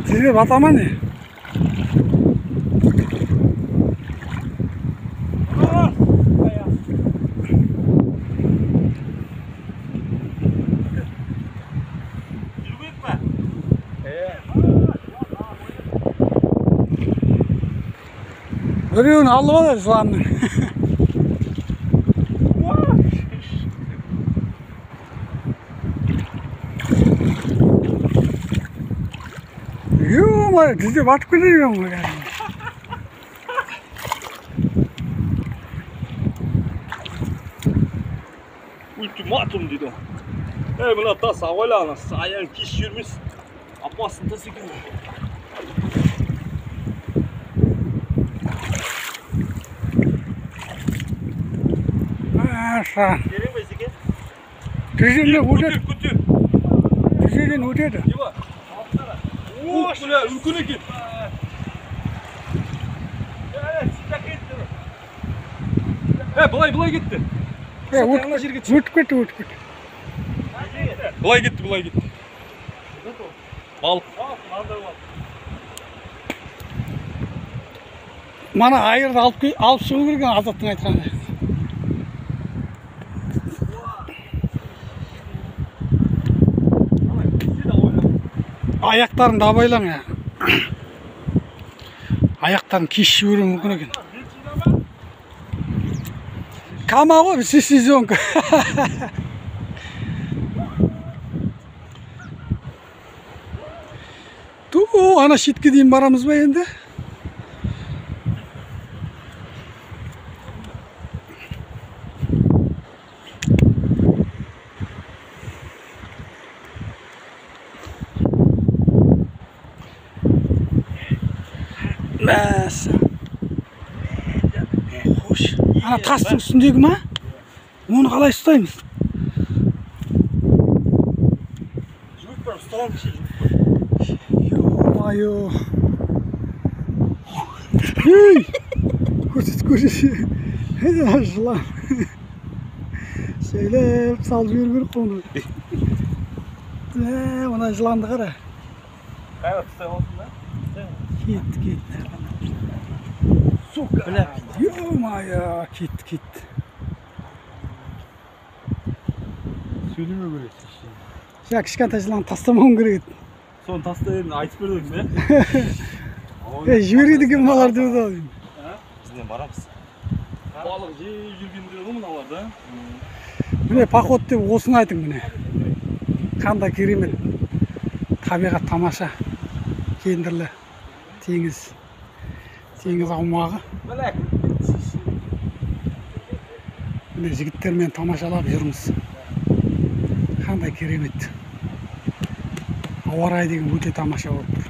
Тізге бата ма не? Біреуін алып алады жыланның. Ё-моё, тізде батып кетеді екен ғой кәдімгі. Ультиматум дейді. Ей, мына тас абайла, ана аяғын кесіп жібермес. Опасный тас екен. Аша. Терең бе, Зеке? Тізеден өтеді. Көтер. Тізеден өтеді. О, бля, үлкен екен. Былай, былай кетті. Өтіп кетті, өтіп кетті. Былай кетті, былай кетті. Балық. Мана айырды алып шығу керек Азаттың айтқаны. Аяқтарын да абайлаң. Аяқтарын кесіп жіберуі мүмкін екен. Кама ғой, сезонка. Ту, ана шетке дейін барамыз ба енді? Мәссә. Хош. Ана тастың үстіндегі ма? Оны қалай ұстаймыз? Жүгіріп барып ұстаған кіші. Ё-моё. Ей! Көрсет, көрсет. Жылан. Сөйлеп салып жіберу керек қой оны. Мына жыланды қара. Қайда ұстай аласың ба? Кетті, кетті. Сука. Бля. Ё-моё, кетті, кетті. Сөйлеме керек. Жаңа кішкентай жыланды тастамауым керек еді. Соны таста едім, айтып бердіңіз, не? Жібереді екен мыналар деп отырмын. Бізден барамыз. Балық жеп жүргендер ғой мыналар, да? Міне поход деп осыны айтың міне. Қандай керемет. Табиғат тамаша. Кендірлі теңіз. Теңіз аумағы. Міне жігіттермен тамашалап жүрміз. Қандай керемет. Ауа райы деген өте тамаша болып тұр.